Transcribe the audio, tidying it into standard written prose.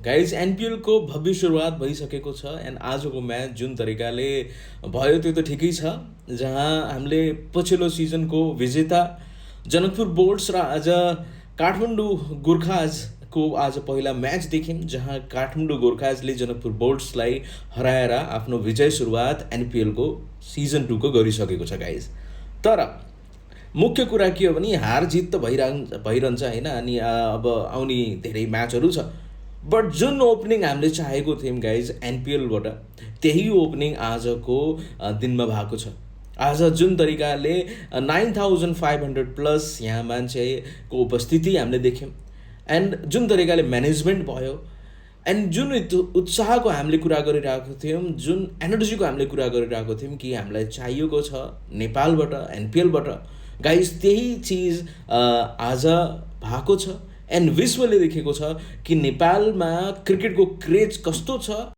Guys एनपिएलको भव्य सुरुवात भइसकेको छ एन्ड आजको म्याच जुन तरिकाले भयो त्यो त ठिकै छ, जहाँ हामीले पछिल्लो सिजनको विजेता जनकपुर बोर्ड्स र आज काठमाडौँ गोर्खाजको आज पहिला म्याच देख्यौँ, जहाँ काठमाडौँ गोर्खाजले जनकपुर बोर्ड्सलाई हराएर आफ्नो विजय सुरुवात एनपिएलको सिजन 2 को गरिसकेको छ गाइज। तर मुख्य कुरा के हो भने हार जित त भइरहन्छ होइन, अनि अब आउने धेरै म्याचहरू छ, बट जुन ओपनिङ हामीले चाहेको थियौँ गाइज एनपिएलबाट त्यही ओपनिङ आजको दिनमा भएको छ। आज जुन तरिकाले 9500 प्लस यहाँ मान्छेको उपस्थिति हामीले देख्यौँ एन्ड जुन तरिकाले म्यानेजमेन्ट भयो एन्ड जुन उत्साहको हामीले कुरा गरिरहेको थियौँ, जुन एनर्जीको हामीले कुरा गरिरहेको थियौँ कि हामीलाई चाहिएको छ नेपालबाट एनपिएलबाट गाइज, त्यही चिज आज भएको छ एन्ड विश्वले देखेको छ कि नेपालमा क्रिकेटको क्रेज कस्तो छ।